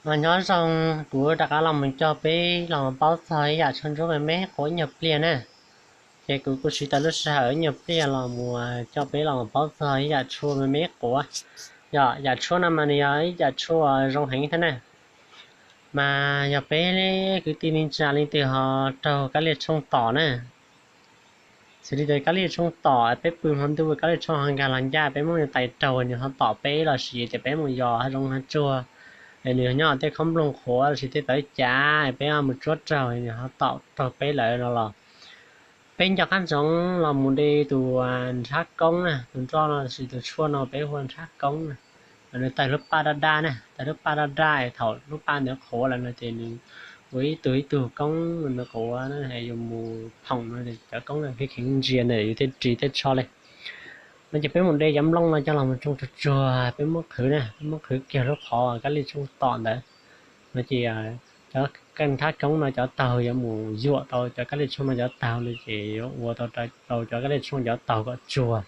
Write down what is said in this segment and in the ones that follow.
Mas nyob zoo, kuv rov qab los mus coj peb los paub txog ib yam tshuaj ntsuab me me quav ib nyuag pliag na. Ces kuv kuj siv tau lub sij hawm ib nyuag pliag los mus coj peb los paub txog ib yam tshuaj me me quav. Yog yam tshuaj no mas nws yog ib yam tshuaj zoo heev thiab na. Mas yog peb kwv tij neej tsa leej twg ho raug kab liag tshooj tom na, xws li tias kab liag tshooj tom, peb pw hmo ntuj kab liag tshooj ho nkag los ncaj, peb muab nws tais raug nws ho tom peb los sis tias peb mus yos hav zoov hav tsuag, nws nyob tej khob nplooj qhuav los sis tej tawv cav, peb mus tsuab raug nws ho tom raug peb lawm no los, peb nco qab ntsoov los mus de tus nrhab koob na, tus nroj no los sis tus tshuaj no peb hu ua nrhab koob na. Nws tawg lub paj daj daj na, tawg lub paj daj daj, thaum lub paj ntawd qhuav lawm no ces nws ua ib tug ib tug koob ntawd quav, yuav mus phoom no cov koob no kheev kheev ntsia ntawm yus tej ris tej tsho li. No ces peb mus de cov nplooj no coj los mus tsoo tsuag tsuag, peb muab qhwv na, peb muab qhwv kiag lub qhov kab liag tshooj tom ntawd. No ces cov nrhab koob no cov taug yuav mus yuam tau cov kab liag tshooj no cov taug no ces yuav ua tau rau cov kab liag tshooj cov taug kom tsuag,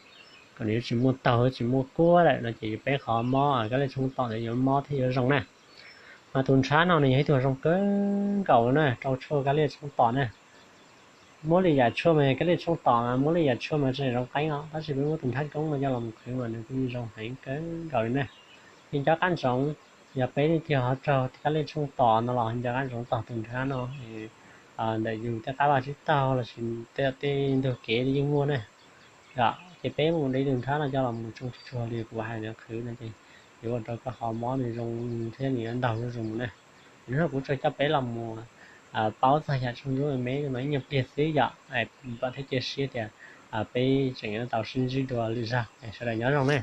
kom nws yuav tsis muaj taug yuav tsis muaj kuab lawm no ces yuav peb qhov mob kab liag tshooj tom ntawd yuav mob thiab yuav zoo na. Mas tus nrhab no nws yog ib tug zoo kawg nkaus na rau tshuaj kab liag tshooj tom na. Muab li yam tshuaj mas kab liag tshooj tom mas muab li yam tshuaj mas tseem zoo qeeb os, tab sis peb muab tus nrhab koob no coj los mus qhwv mas nws kuj zoo heev kawg nkaus li na. Ces nco qab ntsoov, yog peb leej twg ho raug kab liag tshooj tom no los nco qab ntsoov txog tus nrhab no ntawm yus tej qab vaj tsib taug los sis tej ntug kev yeej muaj na. Ces peb mus de tus nrhab no coj los mus tsoo tsuag tsuag li kuv hais ntawd qhwv no ces yuav ua rau koj qhov mob nws zoo thiab nws yuav ntaug zuj zus mus na. Hnub no kuv tsuas coj peb los mus paub txog yam tshuaj ntsuab me me no ib nyuag pliag xwb yom, vam thiab cia siab tias peb tseem yuav tau sib ntsib dua lwm zaug, sawv daws nyob zoo na.